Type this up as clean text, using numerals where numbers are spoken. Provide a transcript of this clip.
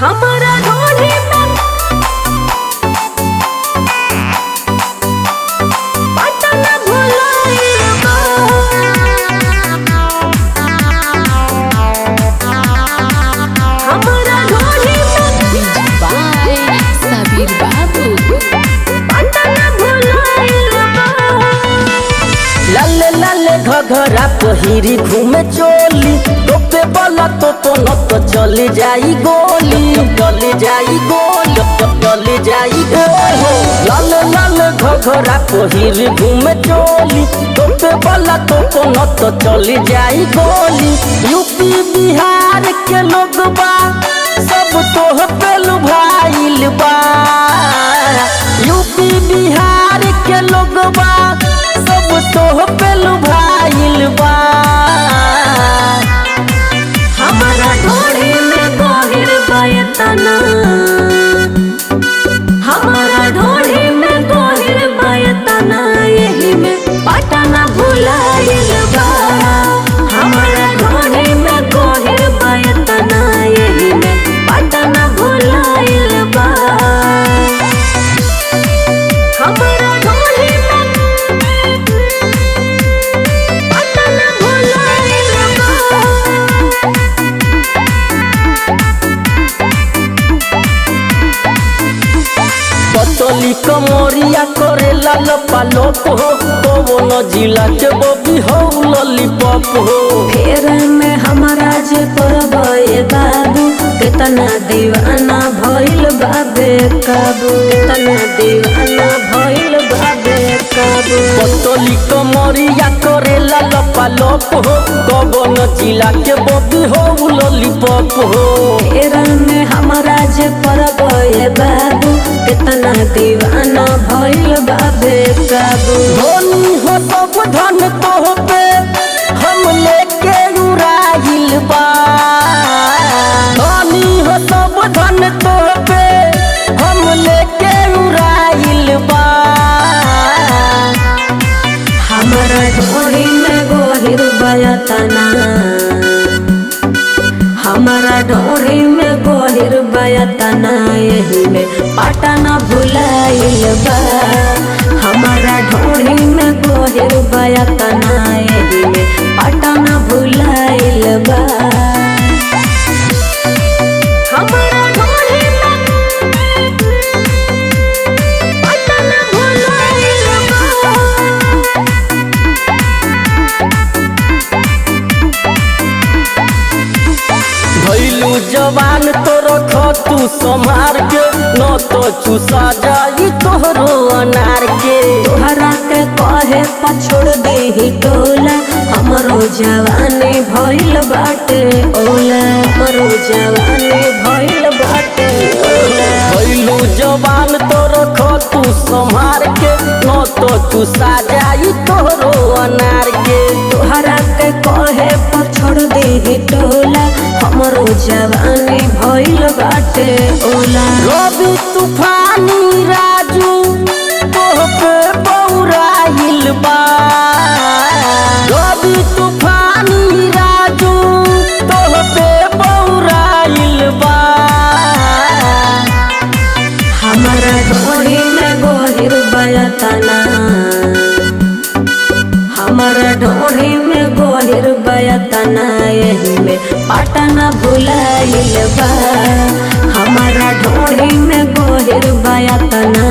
हमारा ढोली में पटन भुलाइल बा। हमारा ढोली में बाय सबीर बाबू। पटन भुलाइल बा। लाले लाले घघरा पहिरी घूमे चोली, टोपे वाला तो तो न तो चली जाई गोली, चली जाई गोली, चली जाई गोली। लाले लाले घघरा पहिरी घूमे चोली, टोपे वाला तो तो न तो चली जाई गोली। यूपी बिहार के लोग बा सब तोह पे लुभाइल बा, यूपी बिहार के लोग बा सब तोह पे लुभाइल बा। हमारा ढोली में गोहिर बयतना, हमारा ढोली में गोहिर बयतना, यही में पटना भुलाइल बा। हमारा ढोली में गोहिर बयतना, यही में पटना भुलाइल बा। हमारा ढोली में पटना भुलाइल बा। पतली कमरिया करेला लपालप हो, कौन जिला के बबी हो लॉलीपॉप हो। फेर में हमारा जे परबे बाबू, केतना दीवाना भइल बाबे काबू, केतना दीवाना भइल बाबे काबू। पतली कमरिया करेला लपालप हो, कौन जिला के बबी हो लॉलीपॉप हो। फेर में हमारा जे परबे बाबू, केतना दीवाना भइल बाबे काबू। धोनी हो सब धन तोह पे हम लेके उड़ाइल बा, धोनी हो सब धन तोह पे हम लेके उड़ाइल बा। हमारा ढोली में गोहिर बयतना, हमारा ढोली में गोहिर बयतना, यही में पटना भुलाइल बा। हमारा ढोली में गोहिर बयतना, यही में पटना भुलाइल बा। हमारा ढोली में पटना भुलाइल बा। भैलू जवान तो रख तू संभार के, न तो चूसा जाई तोहरो अनार के। तोहरा के कहे पछोड़ देही टोला, हमरो जवानी भइल बाटे ओला, हमरो जवानी भइल बाटे ओला। भैलू जवान तो रख तू संभार के, न तो चूसा जाई तोहरो अनार के। तोहरा के कहे पछोड़ देही टोला, हमरो जवानी भइल बाटे ओला। रवि तूफानी राजू तोह पे बौराइल बा, रवि तूफानी राजू तोह पे बौराइल बा। हमारा ढोली में गोहिर बयतना, हमारा ढोली में गोहिर बयतना, यही में पटना भुलाइल बा। हमारा ढोली में गोहिर बयतना,